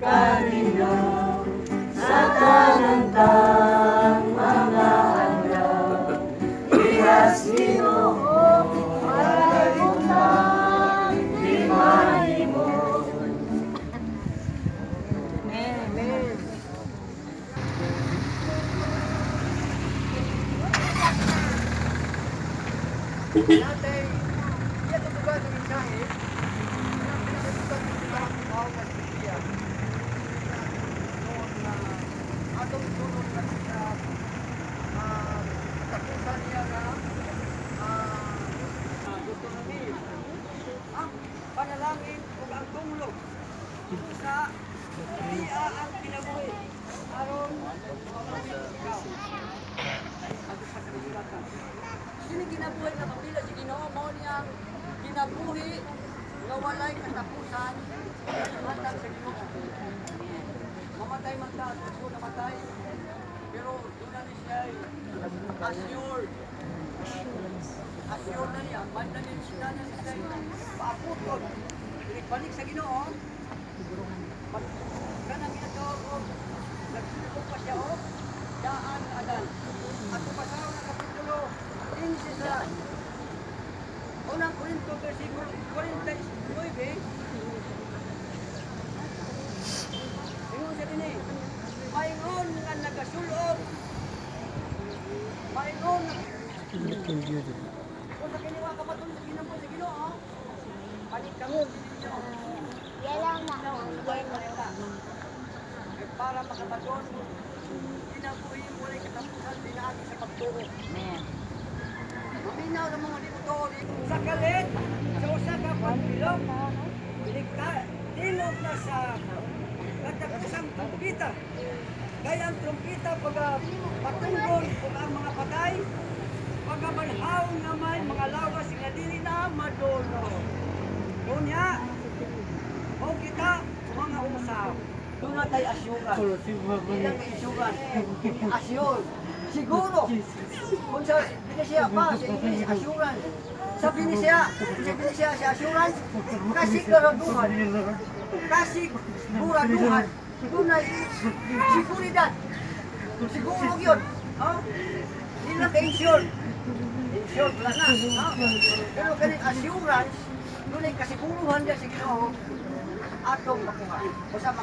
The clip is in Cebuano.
Kaninyo sa tanang mga adlaw. Ihas Ginoo, walay butang di mahimo. Amen. Natay, iya tutugan ng mensahe na pinakatutugan ng parang tao sa Biblia. Noon na atong sunod na siya katapusan niya na Deuteronomy. Ang panalangin ug ang tunglog sa iya ang kinabuhi aron mabuhi ikaw. Ang sa kasulatan. Sino kinabuhi na kapila si Ginoo, mao niyang kinabuhi nga walay katapusan hatag sa Ginoo. Mamatay man ta, ako namatay, pero doon na ni siya assured. Assured na niya, man na niya na siya paaputon. Balik sa Ginoo, kanang ginatawag og nagsulong pa siya og daan adan. Ato pasawon ang kapitulo 15 sa Unang Korinto, versikulo 49. Ingon sa dini, maingon nga nagasulob, maingon nga kung sa kiniwa ka matulog sa kinabuhi sa Ginoo, paningkamot ninyo. Yellow na. Yellow. Eh, para makabaton kinabuhi mo walay katapusan pinaagi sa pagtuo. Amen. Maminaw ng mga dito sa kalit sa usa ka pagbilog, iligta tingog na sa katapusang trumpita. Kaya ang trumpita pag patunggon ug ang mga patay pagabanhaw nga may mga lawas nga dili na maduno. Unya o kita mga usap. Doon na tayo assurance. Ilang insurance. Assure. Siguro. Kung sa Binisaya pa, sa English, assurance. Sa Binisaya, sa assurance, kasiguraduhan. Kasiguraduhan. Doon na siguridad. Siguro yun. Ha? Hindi lang ka-insure. Insure wala na. Ha? Pero kaning assurance, doon ay kasiguruhan niya sa Ginoo atong makuha. O sa